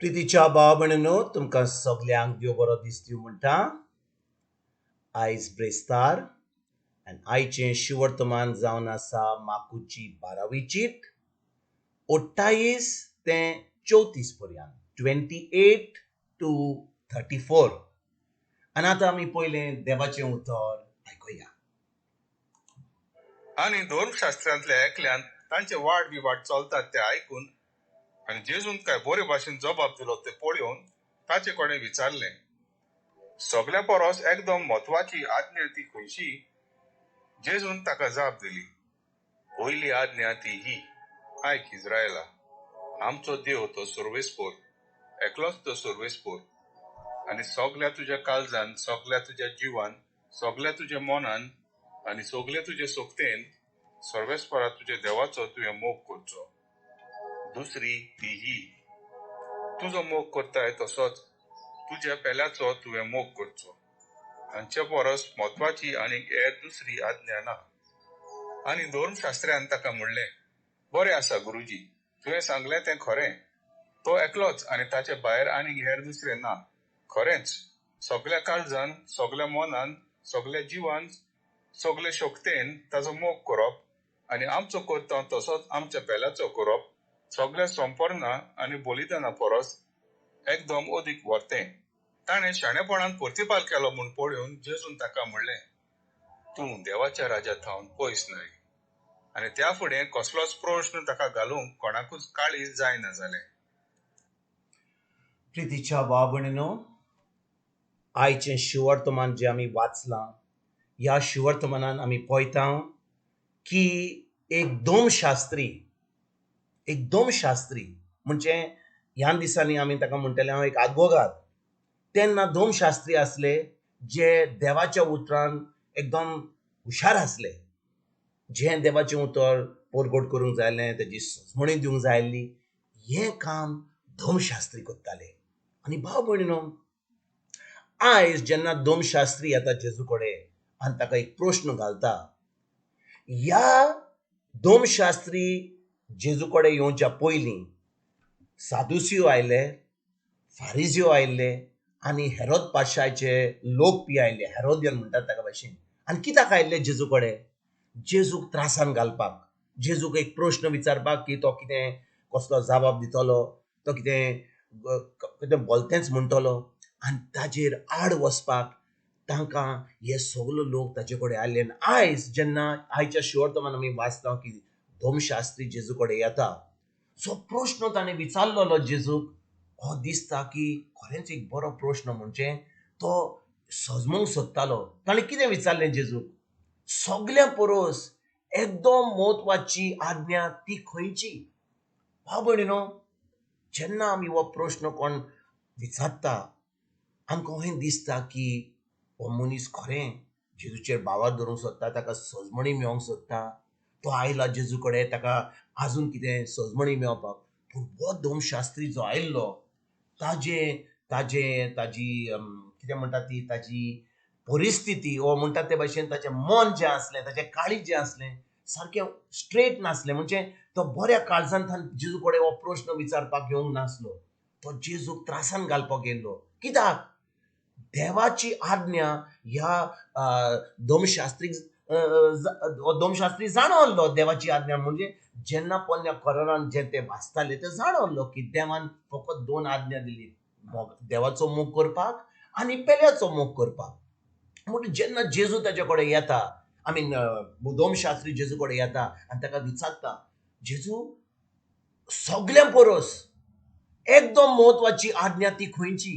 प्रितीच्या भाव भयणीनो, तुमकां सगल्यांक देव बरो दीस दिवं म्हणटा. आयज ब्रेस्तार आनी आयचें शिवर्तमान जावन आसा माकुची बारावी चीट 28 ते 34 पर्यंत, 28 to 34. आनी आतां आमी पयलें देवाचें उतर आयकुया. आनी धर्मशास्त्रांतल्या एकल्यान तांचे वाद विवाद चलतात ते आयकून आनी जेजून काय बरे भाशेन जबाब दिलो ते पळोवन ताचे कडेन विचारलें, सगल्या परस एकदम म्हत्वाची आज्ञा ती खंयची? जेजून ताका जाप दिली, पयली आज्ञा ती ही, आयक इस्रायला, आमचो देव तो सर्वेस्पोर, एकलोच तो सर्वेस्पोर, आनी सगल्या तुज्या काळजान, सगल्या तुज्या जिवान, सगल्या तुज्या मनान आनी सगले तुजे सोकतेन सर्वेस्परा तुज्या देवाचो तुवें मोग करचो. दुसरी ती ही, तुजो मोग करताय तसोच तुज्या पेल्याचो तुवें मोग करचो. हांचे परस म्हत्वाची आनी हेर दुसरी आज्ञा ना. आनी धर्मशास्त्र्यान ताका म्हणलें, बरें आसा गुरुजी, तुवें सांगलें तें खरें, तो एकलोच आनी ताचे भायर आनी हेर दुसरें ना. खरेंच सगल्या काळजान, सगल्या मनान, सगल्या जिवान, सगले शक्तेन ताचो मोग करप आनी आमचो करता तसोच आमच्या पेल्याचो करप सगल्या संपर्णा आनी बलिदाना परस एकदम अदीक व्हरतें. ताणें शाणेपणान प्रतिपाल केलो म्हूण पळोवन जेजून ताका म्हणलें, तूं देवाच्या राजा थावन पयस न्हय. आनी त्या फुडें कसलोच प्रश्न ताका घालूंक कोणाकूच काळीज जायना जालें. प्रितीच्या भाव भयणीनो, आयचें शिवर्तमान जें आमी वाचलां, ह्या शिवर्तमानान आमी पळयता की एक दोमशास्त्री, एक दोमशास्त्री म्हणजे ह्या दिसांनी आमी ताका म्हणटले हांव एक आदवोगाद. तेन्ना दोमशास्त्री आसले जे देवाच्या उतरान एकदम हुशार आसले, जें देवाचें उतर परगट करूंक जाय आसलें, तेजी सजमणी दिवंक जाय आसली, हें काम धर्मशास्त्री करताले. आनी भाव भयणीनो, आयज जेन्ना धर्मशास्त्री येता जेजू कडेन आनी ताका एक प्रश्न घालता, ह्या धर्मशास्त्री जेजू कडेन येवच्या पयलीं सादुसियो आयले, फारिजियो आयले आनी हेरोद पाशाचे लोक बी आयले, हेरोदियन म्हणटात ताका भाशेन. आनी कित्याक आयिल्ले जेजू कडेन? जेजूक त्रासान घालपाक, जेजूक एक प्रश्न विचारपाक की तो कितें कसलो जबाब दितलो, तो कितें कितें बोलतेंच म्हणटलो, आनी ताजेर आड वचपाक तांकां हे सगलो लोक ताजे कडेन आयले. आनी आयज जेन्ना आयच्या शिवर्तमान आमी वाचता की धर्मशास्त्री जेजू कडेन येता, जो प्रश्न ताणें विचारलेलो जेजूक, हो दिसता की खरेंच एक बरो प्रश्न, म्हणजे तो सजमूंक सोदतालो. ताणें कितें विचारलें जेजूक? सगल्या परस एकदम म्हत्वाची आज्ञा ती खंयची? भाव भयणीनो, जेन्ना आमी हो प्रश्न कोण विचारता, आमकां अशें दिसता की हो मनीस खरें जेजूचेर भावार धरूंक सोदता, ताका सजमणी मेळोंक सोदता, तो आयला जेजू कडेन ताका आजून कितें सजमणी मेळपाक. पूण हो धर्मशास्त्री जो आयिल्लो, ताजे ताजे ताजी कितें म्हणटा ती ताजी परिस्थिती, वो म्हणटा ते भाशेन ताचें मन जें आसलें, ताचें काळीज जें आसलें सारकें स्ट्रेट नासलें. म्हणजे तो बऱ्या काळजांतल्यान जेजू कडेन हो प्रश्न विचारपाक येवंक नासलो, तो जेजूक त्रासान घालपाक येयल्लो. कित्याक? देवाची आज्ञा ह्या धर्मशास्त्रीक धर्मशास्त्री जाणवल्लो. देवाची आज्ञा म्हणजे जेन्ना पोन्न्या करारान जें ते वाचताले ते जाणवल्लो की देवान फकत दोन आज्ञा दिली, देवाचो मोग करपाक आनी पेल्याचो मोग करपाक. म्हणून जेन्ना जेजू ताजे कडेन येता, I mean धर्मशास्त्री जेजू कडेन येता आनी ताका विचारता, जेजू सगल्यां परस एकदम म्हत्वाची आज्ञा ती खंयची?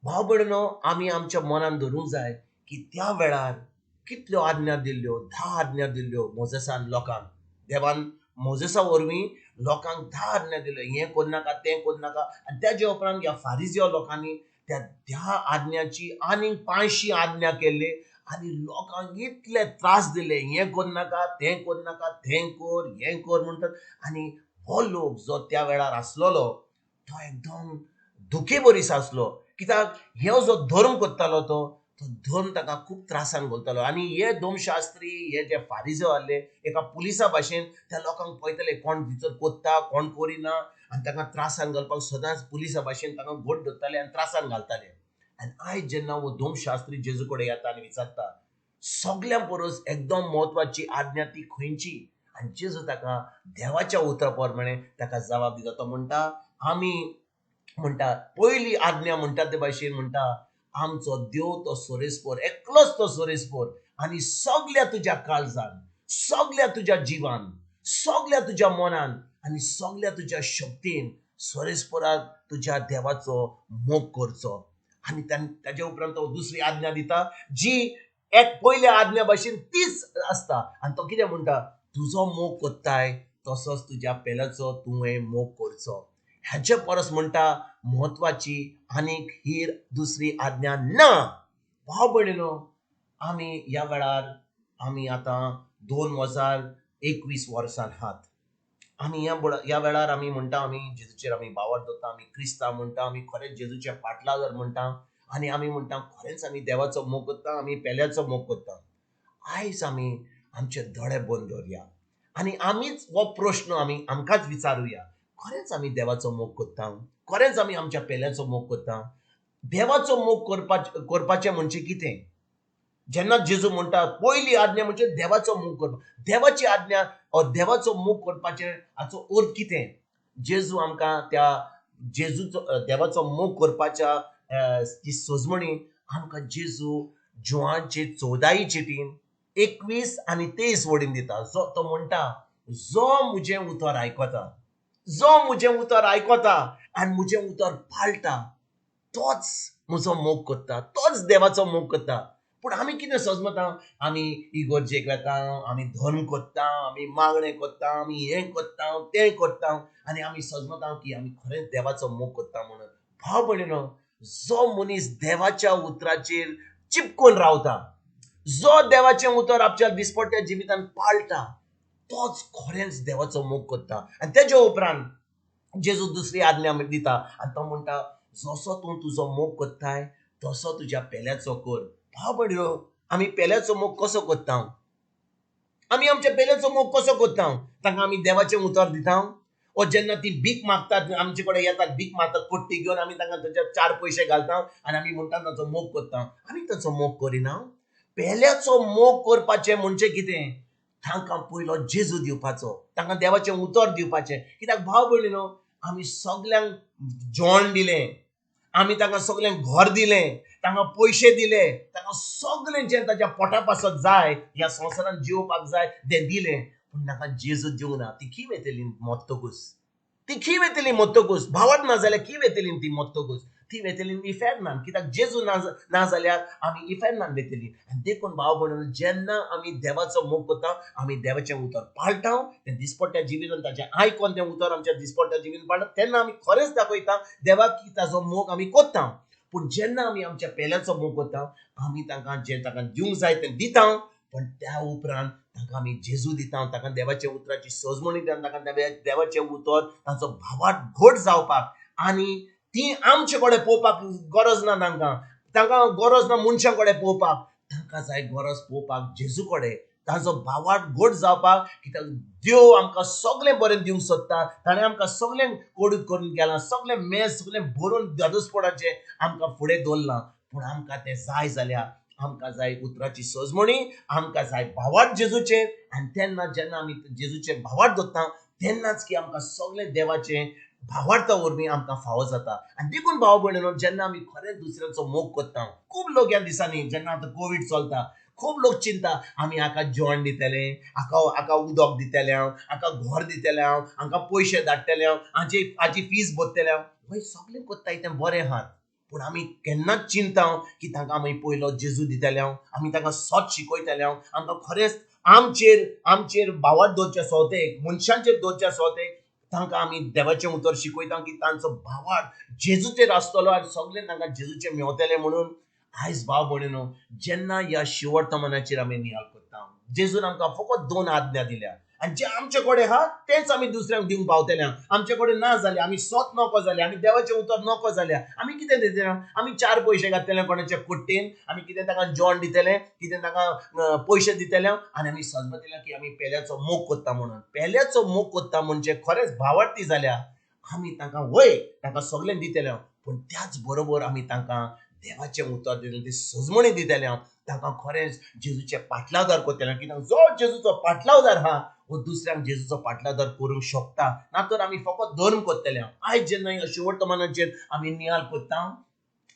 भाव भयणीनो, आमी आमच्या मनान धरूंक जाय की त्या वेळार कितल्यो आज्ञा दिल्ल्यो, 10 आज्ञा दिल्ल्यो मोजेसान लोकांक. देवान मोजेसा वरवीं लोकांक 10 आज्ञा दिल्यो, हें करनाका तें करनाका. आनी तेजे उपरांत ह्या फारिजियो लोकांनी त्या 10 आज्ञाची आनीक 500 आज्ञा केल्ली आनी लोकांक इतले त्रास दिले, हें करनाका तें करनाका, तें कर हें कर म्हणटात. आनी हो लोक जो त्या वेळार आसलेलो तो एकदम दुखे बरीस आसलो, कित्याक हे जो धर्म करतालो तो धर्म ताका खूब त्रासान घालतालो. आनी हे धर्मशास्त्री, हे जे फारिजो आहले, एका पुलिसा भाशेन त्या लोकांक पळयताले कोण भितर कोत्ता कोण करिना, आनी तांकां त्रासान घालपाक सदांच पुलिसा भाशेन तांकां घट धरताले आनी त्रासान घालताले. आनी आयज जेन्ना हो धर्मशास्त्री जेजू कडेन येता आनी विचारता सगल्यां परस एकदम म्हत्वाची आज्ञा ती खंयची, आनी जेजू ताका देवाच्या उतरा प्रमाणे ताका जबाब दिता. तो म्हणटा आमी म्हणटा पयली आज्ञा म्हणटा ते भाशेन म्हणटा आमचो देव तो सोरेस्पोर, एकलोच तो सोरेस्पोर, आनी सगल्या तुज्या काळजान, सगल्या तुज्या जिवान, सगल्या तुज्या मनान आनी सगल्या तुज्या शक्तीन सोरेस्पोराक तुज्या देवाचो मोग करचो. आनी ताज्या उपरांत तो दुसरी आज्ञा दिता जी एक पयल्या आज्ञा भाशेन तीच आसता. आनी तो कितें म्हणटा, तुजो मोग कोत्ताय तसोच तुज्या पेल्याचो तुवें मोग करचो. हाचे परस म्हणटा म्हत्वाची आनीक ही दुसरी आज्ञा ना. भाव भयणीनो, आमी ह्या वेळार आमी आतां 2021 वर्सान आहात. आमी ह्या वेळार आमी म्हणटा आमी जेजूचेर आमी भावार्थ दवरता, आमी क्रिस्तांव म्हणटा, आमी खरेंच जेजूच्या पाटलागर म्हणटा आनी आमी म्हणटा खरेंच आमी देवाचो मोग करता, आमी पेल्याचो मोग करता. आयज आमी आमचे दोळे बंद दवरया आनी आमीच हो प्रश्न आमी आमकांच विचारुया, खरेंच आमी देवाचो मोग करता? खरेंच आमी आमच्या पेल्याचो मोग करता? देवाचो मोग करपाचें म्हणजे कितें? जेन्ना जेजू म्हणटा पयली आज्ञा म्हणजे देवाचो मोग करपा, देवाची आज्ञा देवाचो मोग करपाचें हाचो अर्थ कितें? जेजू आमकां त्या जेजूचो देवाचो मोग करपाच्या ती सजमणी आमकां जेजू जुवांचे 14 चिटीन 21 आनी 23 वडीन दिता. जो तो म्हणटा जो म्हजें उतर आयकता, जो म्हजें उतर आयकता आनी म्हजें उतर पाळटा तोच म्हजो मोग करता, तोच देवाचो मोग करता. पूण आमी कितें सजमता, आमी इगर्जेक वेता, आमी धर्म करता, आमी मागणें करता, आमी हें करता तें करता आनी आमी सजमता की आमी खरेंच देवाचो मोग करता म्हणून. भाव भयणीनो, जो मनीस देवाच्या उतराचेर चिपकून रावता, जो देवाचें उतर आपच्या दिसपट्ट्या जिवितान पाळटा तोच खरेंच देवाचो मोग करता. आनी तेज्या उपरांत जेजू दुसरी आज्ञा दिता आनी तो म्हणटा जसो तूं तुजो मोग करताय तसो तुज्या पेल्याचो कर. भाव भयणीनो, आमी पेल्याचो मोग कसो करता? आमी आमच्या पेल्याचो मोग कसो करता? तांकां आमी देवाचें उतर दिता ओ जेन्ना ती भीक मागतात आमचे कडेन येतात भीक मागतात कोट्टी घेवन आमी तांकां तांच्या 4 पयशे घालता आनी आमी म्हणटा तांचो मोग करता. आमी तांचो मोग करिना. पेल्याचो मोग करपाचें म्हणजे कितें? तांकां पयलो जेजू दिवपाचो, तांकां देवाचें उतर दिवपाचें. कित्याक भाव भयणीनो, आमी सगल्यांक जेवण दिलें, आमी तांकां सगल्यांक घर दिलें, तांकां पयशे दिले, तांकां सगळें जें ताच्या पोटा पासत जाय ह्या संवसारान जिवपाक जाय तें दिलें, पूण तांकां जेजू दिवंक ना. ती खी वेतली मरतकूच, ती खी वेतली मरतकूच, भावात ना जाल्यार खी वेतली ती मरतकूच, ती वेतली इफेर्नान. कित्याक जेजू ना जाल्यार आमी इफेर्नान वेतली. आनी देखून भाव भयणीनो, जेन्ना आमी देवाचो मोग करता, आमी देवाचें उतर पाळटा, तें दिसपट्ट्या जिवितान ताचें आयकोन तें उतर आमच्या दिसपट्ट्या जिवितान पाळटा, तेन्ना आमी खरेंच दाखयता देवाक की ताचो मोग आमी करता. पूण जेन्ना आमी आमच्या पेल्याचो मोग करता, आमी तांकां जें तांकां दिवंक जाय तें दिता, पण त्या उपरांत तांकां आमी जेजू दिता, तांकां देवाच्या उतराची सजमणी दिता, तांकां देवाचें उतर तांचो भावार्थ घट जावपाक आनी ती आमचे कडेन पळोवपाक गरज ना, तांकां तांकां गरज ना मनशां कडेन पळोवपाक, तांकां जाय गरज पळोवपाक जेजू कडेन, तांचो भावार्थ घट जावपाक. कित्याक देव आमकां सगळें बरें दिवंक सोदता, ताणें आमकां सगळें कोडूत करून गेलां, सगळें मेज सगळें भरून दादोसपणाचें आमकां फुडें दवरलां. पूण आमकां तें जाय जाल्यार आमकां जाय उतराची सजमणी, आमकां जाय भावार्थ जेजूचेर. आनी तेन्ना जेन्ना आमी जेजूचेर भावार्थ दवरता तेन्नाच की आमकां सगळें देवाचें भावार्था वरवीं आमकां फावो जाता. आनी देखून भाव भयणीनो, जेन्ना आमी खरेंच दुसऱ्यांचो मोग करता, खूब लोक ह्या दिसांनी जेन्ना आतां कोवीड चलता, खूब लोक चिंता आमी हाका जेवण दितले, हाका उदक दितले हांव, हाका घर दितले हांव, हांकां पयशे धाडटले हांव, हाची फीस भरतले हांव. हय, सगळें करताय तें बरें आहात, पूण आमी केन्नाच चिंता की तांकां आमी पयलो जेजू दितले हांव, आमी तांकां सत शिकयतले हांव, आमकां खरेंच आमचेर भावार्थ दवरच्या सोवतेक, मनशांचेर दवरच्या सोवतेक तांकां आमी देवाचें उतर शिकयता की तांचो भावार्थ जेजूचेर आसतलो आनी सगळें तांकां जेजूचें मेवतलें म्हणून. आयज भाव भयणीनो, जेन्ना ह्या शिवर्तमानाचेर आमी नियाळ करता, जेजून आमकां फकत 2 आज्ञा दिल्या आनी जे आमचे कडेन आहा तेंच आमी दुसऱ्यांक दिवंक पावतले. आमचे कडेन ना जाल्यार, आमी सत नको जाल्यार, आमी देवाचें उतर नको जाल्यार आमी कितें दितले? आमी 4 पयशे घातले कोणाच्या कोट्टेन, आमी कितें तांकां जेवण दितले, कितें तांकां पयशे दितले आनी आमी सजमतले की आमी पेल्याचो मोग करता म्हणून. पेल्याचो मोग करता म्हणजे खरेंच भावार्थी जाल्यार आमी तांकां वय तांकां सगळें दितले, पूण त्याच बरोबर आमी तांकां देवाचें उतर दितले, ती सजमणी दितले, तांकां खरेंच जेजूचे पाटलावदार करतले. कित्याक जो जेजूचो पाटलावदार आहा वो दुसऱ्यांक जेजूचो पाटलावदार करूंक शकता. ना तर आमी फकत धर्म करतले. आयज जेन्ना ह्या शिवर्तमानाचेर आमी नियाळ करता,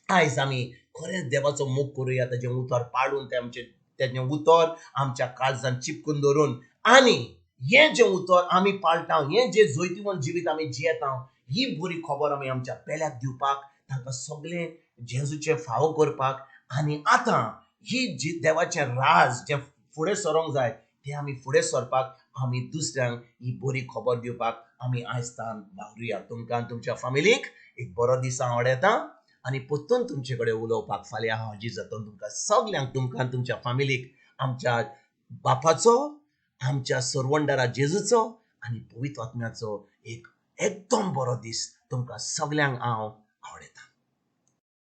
आयज आमी खरेंच देवाचो मोग करुया, ताजें उतर पाळून, तें आमचें तेजें उतर आमच्या काळजान चिपकून धरून, आनी हें जें उतर आमी पाळटा, हें जें जैतिवंत जिवीत आमी जियेता, ही बरी खबर आमी आमच्या पेल्याक दिवपाक, तांकां सगळें जेजूचें फावो करपाक, आनी आतां ही जी देवाचें राज जें फुडें सरोंक जाय तें आमी फुडें सरपाक, आमी दुसऱ्यांक ही बरी खबर दिवपाक आमी आयज तान वावरुया. तुमकां तुमच्या फामिलीक एक बरो दीस हांव आवडयता आनी परतून तुमचे कडेन उलोवपाक फाल्यां हांव हाजीर जातलो. तुमकां सगल्यांक, तुमकां तुमच्या फामिलीक आमच्या बापाचो, आमच्या सरवंडारा जेजूचो आनी पवित्र आत्म्याचो एक एकदम बरो दीस तुमकां सगल्यांक हांव आवडयता.